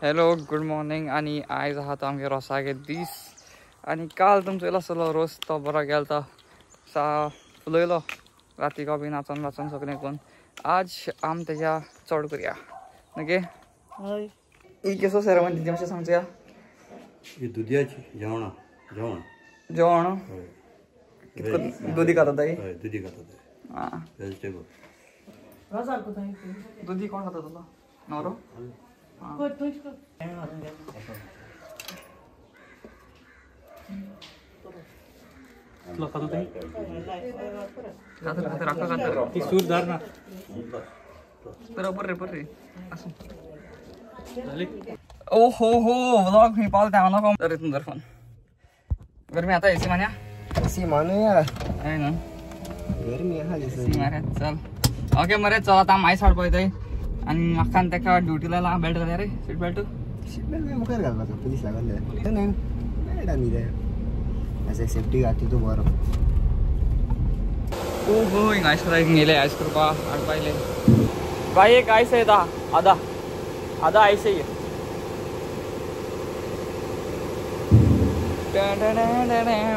Hello good morning आनी आयज आहा तो आमगे रोसागे दीस आनी काल तुमचो येयलो आसलो रोस तो बरो गेलो सा फुलयलो रातीको बी नाचोन नाचोन सगळें करून आज आम तेज्या चड करया ओके। ही कसो सेरेमनी ती मातशें सांगचया। ही दुदयाची जेवण जेवण जेवण कितको दुदी खाता ताई? हय दुदी खाता ताई। हां वेजिटेबल दुदी कोण खाता तुला नवरो? ओ हो हो व्लॉग मी पावल त्या नको तर इथून फोन गरमी आता एसी मान्या एसी मानूया आहे ना गरमी आहा एसी मारे चल ओके मरे चल आता आयस हाडपा वयताय आनी म्हाका तेका ड्युटीला ला बेल्ट घालया रे सीट बेल्ट सीट बेल्ट मुखार घालपाचो पुलीस लागले नाही बेल्ट आनी ते असे सेफ्टी घातली तूं बरो। ओ हो हिंगा आयस करपाक गेले आयस करपा हाडपा येयले बाई एक आयस येता आदा आदा आयस ये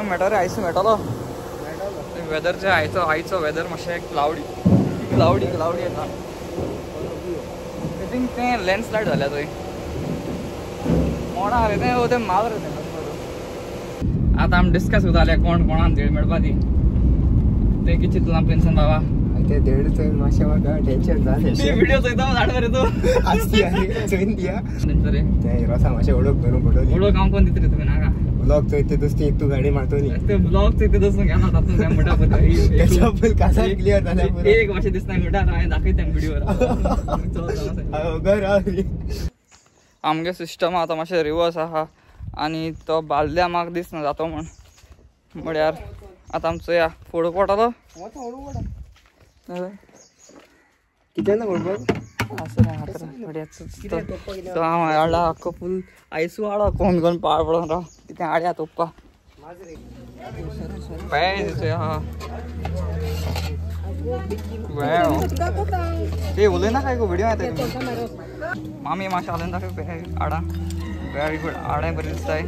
मेळटा रे आयस मेळटलो वेदर जे आयचो आयचो वेदर मातशें क्लावडी क्लावडी क्लावडी येता। I think तें लँडस्लायड जाल्या थंय मोडा रे तें तें माल रे तें। आतां आमी डिस्कस करताले कोण कोणाक देड मेळपा ती तें कितें चिंतलां प्रिन्सन बाबा ते देड चोय मातशें म्हाका टेन्शन जालें ती व्हिडिओ चोयता धाड मरे तूं चोयन दिया रे ते रोसा मातशें उडोवंक करूंक पडटली उडोवंक हांव कोण दिता रे तुमी नाका ब्लॉग चोयते दोस्ती एक तूं गाडी मारतली ते ब्लॉग चोयते दोस्त घेना तातूंत काय म्हणटा पळय कासार क्लियर जाल्या एक मातशें दिसना म्हणटा हांवें दाखयता व्हिडिओ आमगे सिस्टम आतां मातशें रिवर्स आहा आनी तो बालद्या म्हाका दिसना जातो म्हण म्हळ्यार आतां आमी चोया फुडें पडटलो कितें ना पडपाक तो हांव हाडला आख्खो फूल आयसू हाडो कोण कोण पाड पडोन राव कितें हाडया तोप्पा पेज चोया हा ते उलयना काय गो व्हिडिओ येता मामी मातशें हालून दाखय हाडा व्हेरी गुड हाडां बरें दिसताय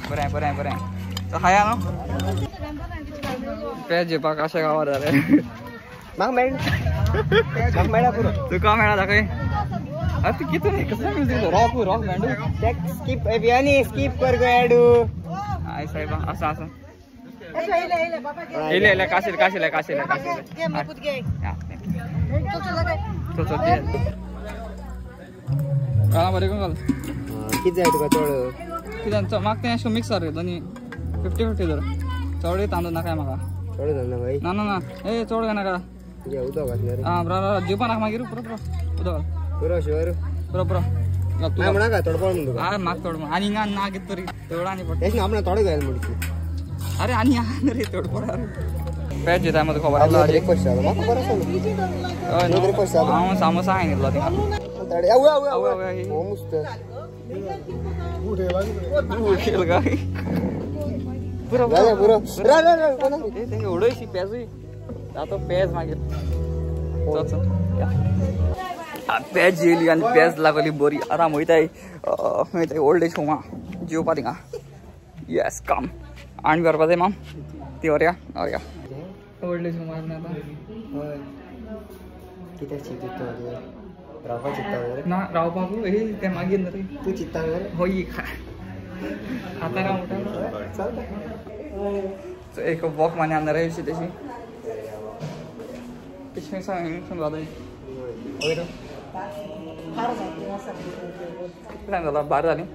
बरें बरें बरें तो हाया न्हू पेज जेवपाक अशें गांवार जालें म्हाका मेळना म्हाका मेळ्ळा पुरो तुका मेळ्ळा दाखय अरे तूं कितें न्ही कसलें म्युजीक रॉक रॉक बँडू स्कीप बियानी स्कीप कर गो एडू आय साहेबा आसा आसा येयले येयले काशील काशील काशील काशील चल चल घाला बरें करून घाल कितें जाय तुका चड कितें म्हाका तें अशें मिक्स रे दोनी 50-50 धर चडूय तांदूळ नाकाय म्हाका चड घालना भाई ना ना ना ए चड घाल नाका उदक घातलें रे आं बरो जेवपा नाका मागीर पुरो पुरो उदक घाल पुरो शुअर पुरो पुरो तूं म्हणा काय थोडो पड म्हण तुका आं म्हाका थोडो म्हण आनी हिंगा ना कितें तरी थोडो आनी पडटा तेश ना आपणा थोडो घाल म्हणची अरे आनी आहा रे थोडो पड पेज जेता म्हाका खबर आसलो ब्रेकफास्ट जालो म्हाका बरो आसलो हय ब्रेकफास्ट जालो हांव सामोसा खायन घेतलो थिंगा हो मस्त काय पुरो पुरो रा रा रा ते उडयशी पेजूय जातो पेज मागीर चल चल पेज जेली आनी पेज लागली बरी आतां वयताय वयताय ओल्ड एज होमा जेवपा थिंगा येस काम आनी व्हरपा जाय माम ती व्हरया व्हरया ओल्ड एज होमा आतां कित्याक चिंतता रावपाक चिंतता ना रावपाक हे तें मागीर न्हू रे तूं चिंतता रे हय आतां राव म्हणटा चलता एक वॉक मान्या रे अशी तशी पिशवी सांग जाता वयर कितले टायम जाला 12 जालीं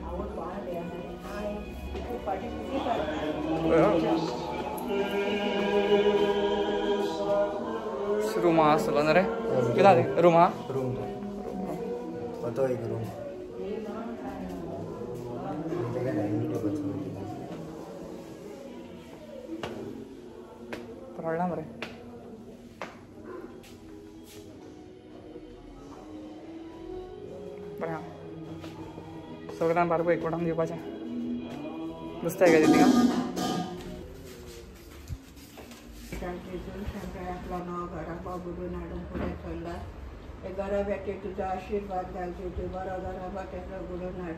रुमा आसलो न्हू रे कितें रुमा रूम तो एक रूम पडला मरे बरें आहा सगळ्यांक बारबो एकवटान दिवपाचें नुस्तें काय थिंगा हे घराब्याचेर तुजो आशिर्वाद घालचो, तूं बरो घराब्याचो घडोवन हाड,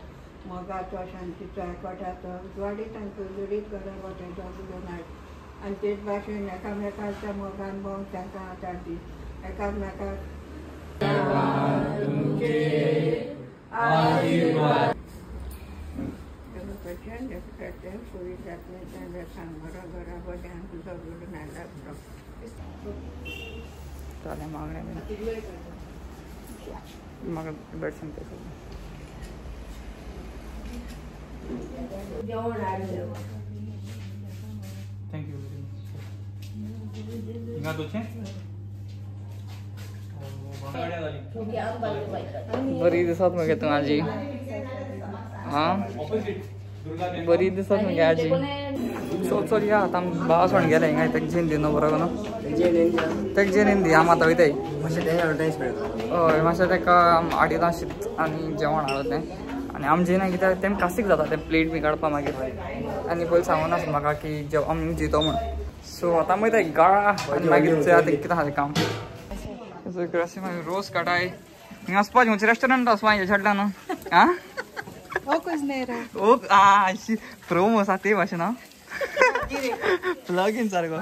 मोगाचो शांतीचो एकवटाचो उजवाडीत आनी कुलगुडीत घराब्याचो घडोवन हाड. आनी तेच भाशेन एकामेकाच्या मोगान भोंवक तांकां आदार दी, एकामेकाक फुडें जातलें तें सांग, बरो घराबो ध्यान तुजो घडोवन हाडला. जालें मागणें म्हाका बेड सांगता जेवण हाडलें. Thank you very much. हिंगा तुझे बरी दिसत मगे तूं आजी. हां बरी दिसत मगे आजी. चल चल या आतां भाव सोण गेले हिंगा तेक जेन दिनो बरो न्हू, तेक जेन दी आम आतां वयताय. हय मातशें तेका हाडिलां शीत आनी जेवण हाडलो तें आनी आम जेना कित्याक तें कासीक जाता तें प्लेट बी काडपा मागीर आनी पयलीं सांगून आसा म्हाका की आमी जितो म्हूण. सो आतां वयताय गाळा आनी मागीर चोया तें कितें आसा तें काम. मागीर रोस काडाय हिंगा वचपाचें खंयचें रेस्टॉरंट वचपा हें छाडला न्हू. आं ओक आ प्रोमो आसा ते भाशेन आं प्लग इन सारको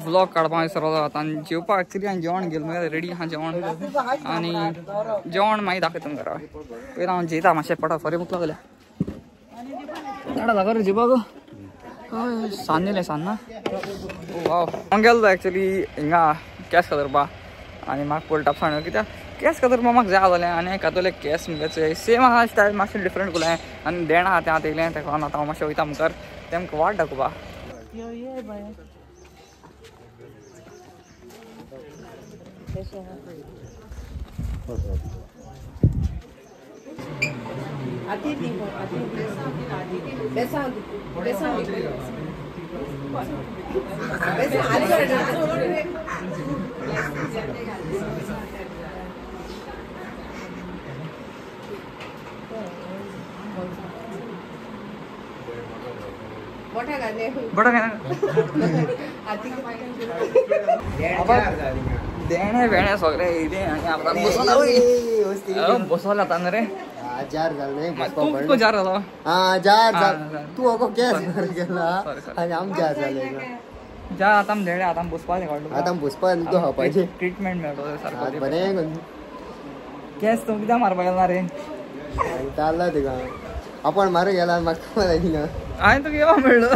ब्लॉग काडपा विसरलो आतां. आनी जेवपाक एक्चुली हांवें जेवण गेलो मागीर रेडी आहा जेवण आनी जेवण मागीर दाखयता तुमकां. पयलीं हांव जेयता मातशें पोटा सॉरी भूक लागल्या. झाडां लागो रे जेवपाक. हय सान येयलें सान ना. वाव हांव गेल्लो एक्चुली हिंगा केंस कातरपा आनी म्हाका पयलीं टापसाण कित्याक केंस कातरपा म्हाका जाय जालें आनी कातरले केंस मुगे सेम आहा स्टायल मातशें डिफरंट कोलें आनी देणा आहा तें आतां येयलें तेका लागून आतां हांव मातशें वयता मुखार तेमकां वाट दाखोवपा. बटा देणे बेणे सगळे येयले आनी आतां बसोला बसोला आतां न्हू रे. जार जालें तूं जार जालो. आं जार जाल तूं अगो केस गेला आनी आम जार जाले. जा आतां देणे आतां बसपाचें काडलो आतां बसपा तूं खावपाचें ट्रिटमेंट मेळटलो सारको बरें. केस तूं कित्याक मारपा गेला रे? चालला तुका आपण मारू गेला म्हाका ना. हांवें तुका येवा म्हणलो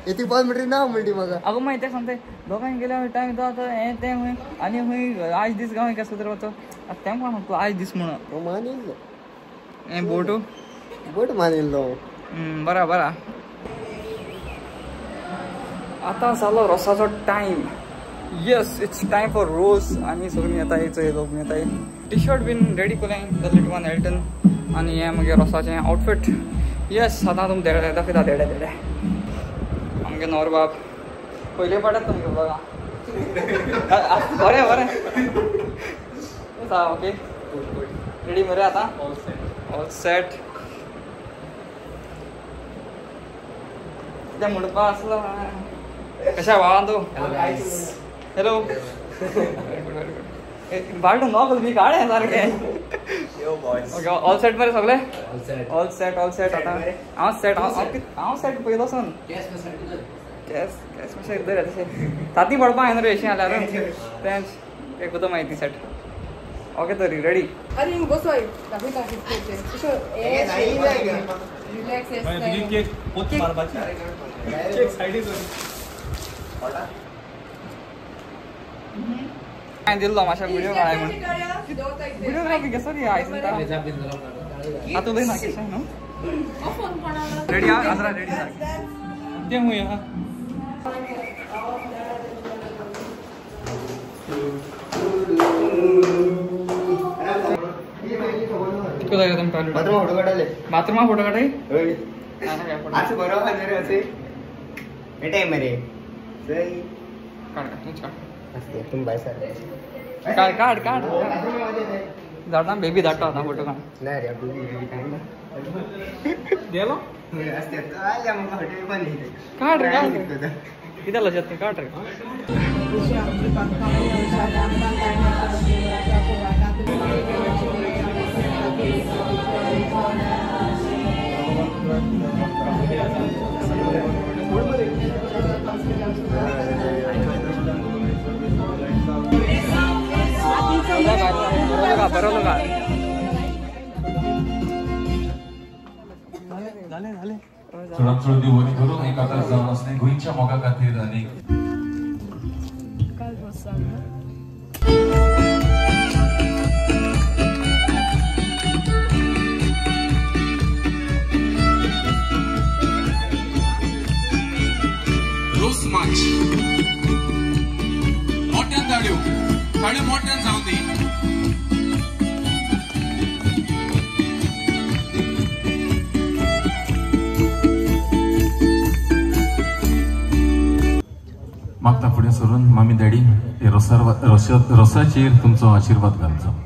येती पांच मिनटां ना म्हणटी म्हाका. अगो मागीर तें सांगता दोगांय गेल्या टायम तो आतां हें तें खंय आनी खंय आज दीस गांव केस करपाचो आतां तें कोण सांगता आज दीस म्हणून मानिल्लो हें बोटू बोट मानिल्लो. बरा बरा आतां जालो रोसाचो time. Yes it's time for रोस आनी सगळीं येताय चोय लोक येताय. टी शर्ट बीन ready कोलें the little one Elton आनी हें मागीर रोसाचें आउटफीट. येस आतां तुमकां देडे दाखयता देडे देडे आमगे नोरबाब पयले पाटात तुमगे बघा. बरें बरें ओके रेडी मरे आतां ऑल सेट. कितें म्हणपा आसलो कशें भावान तूं? हॅलो बाळटो नॉक बी काडे सारकें. ओके ऑल सेट मरे सगळे? All set all set. आतां हांव सेट हांव सेट पयलो सन केस केस मातशें बरें तशें ताती पडपा हांवें रे अशें जाल्यार तेंच एक मागीर ती सेट. ओके तरी रेडी. हांवें दिल्लो मातशें व्हिडियो काडाय म्हूण. व्हिडियोग्राफी कसो रे आयज आतां उलयना कशें न्हू. रेडी आं आसरा रेडी सारकें तें खूंय आहा. बाथरूमा फोटो काडले. बाथरूमा फोटो काडाय? हय आज बरो आहा न्ही रे अशें येताय मरे चल काड काड तूंच काड तुम भायर सर काड काड काड धाडटा बेबी धाडटा आतां फोटो काड. ना रे बेबी बेबी काड ना गेलो हॉटेल काड रे काड कितें लजत काड रे. चडात चड दिवनी करून एक आतां जावन आसलें गोंयच्या मोगा खातीर आनी रोस मार्च मोठ्यान ताळयो ताळयो मोठ्यान जावं दी. मागता फुडें सरून मामी डॅडी रोसाचेर तुमचो आशिर्वाद घालचो.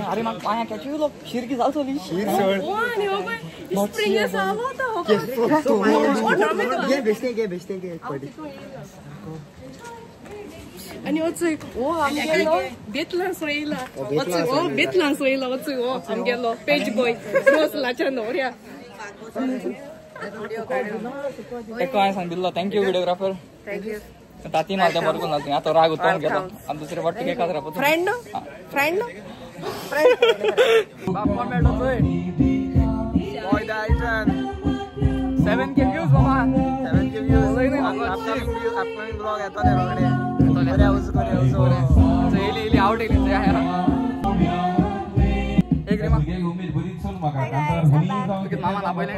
अरे पाया शिरकी आनी ओ आमगेलो बेतलांसो येयला ओ बेतलांसो येयला ओ आमगेलो पेज बॉय रोस लाच्या न्हवऱ्या एक हांवें सांग दिल्लो thank you videographer. ताती मारता बरो करून घालता आतां राग उतरून गेलो आनी दुसरे फावट तुगे काजरा फ्रेंड फ्रेंड बाप्पा मेळ्ळो चोय 7K views बाबा 7K views upcoming blog येतो रे रोकडे बरे उजो करे उजो येयली येयली आवट येयली एक रे उमेद बरीच सोड म्हाका मामा आपयलें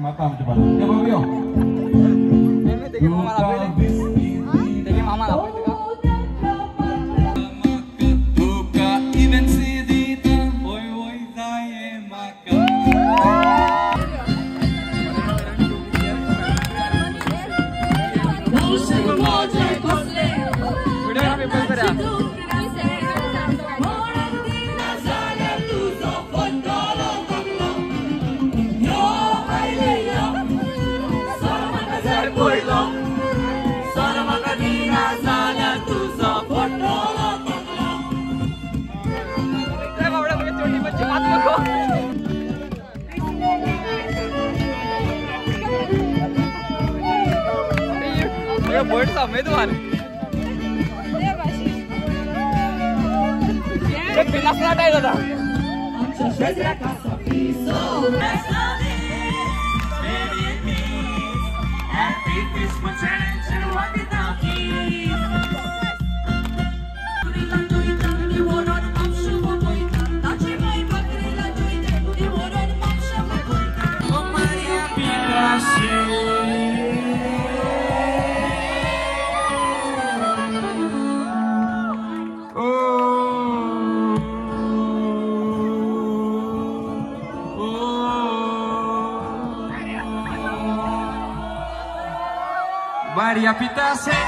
माता आमचे बाबा मामा आपयलें तेगे मामा आपयलें तुका इव्हेंट्स दिता ओय ओय जाये म्हाका. बर्ड्स उमेदवार दादा. Maria Pitase.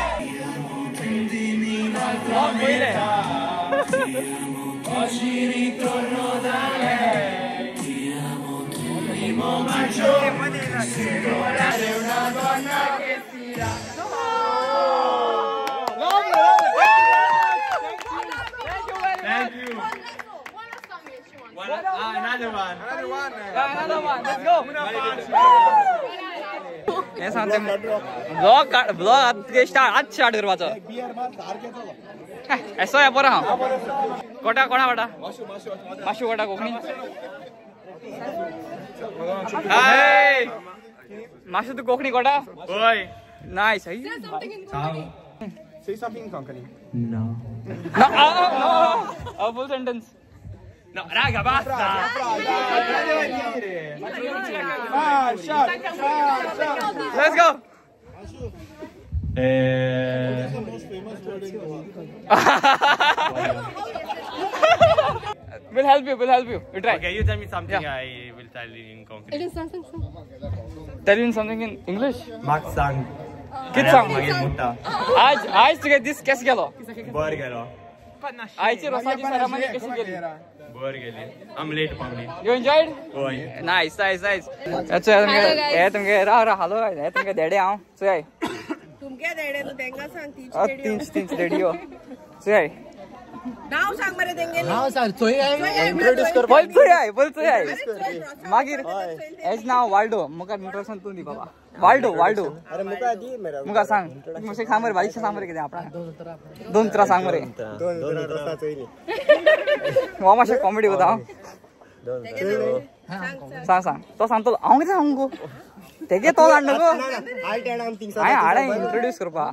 Oggi ritorno da lei. Ti amo tu primo maggio. Se una donna che si dà. Thank you. Another one. Another one. Let's go. हे सांगते ब्लॉग ब्लॉग आज स्टार्ट करपाचो एसो या बरो हांव कोटा कोणा कोटा माशू कोटा कोंकणी हाय माशू तू कोंकणी कोटा हय nice. Say something in Konkani. No. No, no, a full sentence. No, raga, basta! Let's go! We'll help you, we'll help you. You try. Okay, you tell me something, yeah. I will tell you in Konkani. Tell you something in English? Mak sang. कित सांग? आज आज तुगे दीस केस गेलो? बर गेलो. आयची रोसाची सेरेमनी कशी गेली? बर गेली. आमलेट पावली. You enjoyed? होय. Nice nice nice. हे तुमगे राव राव हॅलो हे तुमगे देडे हांव चोय. तुमगे देडे तू तेंका सांग तीच देडे. तीच तीच देडियो चोय. नाव सांग मरे तेंगेले. नाव सांग चोय इंट्रोड्यूस कर. बोल चोय बोल चोय. मागीर एज नाव वाल्डो मुका इंट्रोडक्शन तू दी बाबा. Waldo Waldo. अरे मुका दी मेरा. मुका सांग मातशें सांग मरे बारीकशें सांग मरे कितें आपणा दोन उतरां सांग मरे. दोन उतरां चोय न्ही हो मातशें कॉमेडी कोता हांव. सांग सांग तो सांगतलो हांव कितें सांगू गो तेगे तो हाड न्हू गो. हांवें हाडा इंट्रोड्यूस करपा.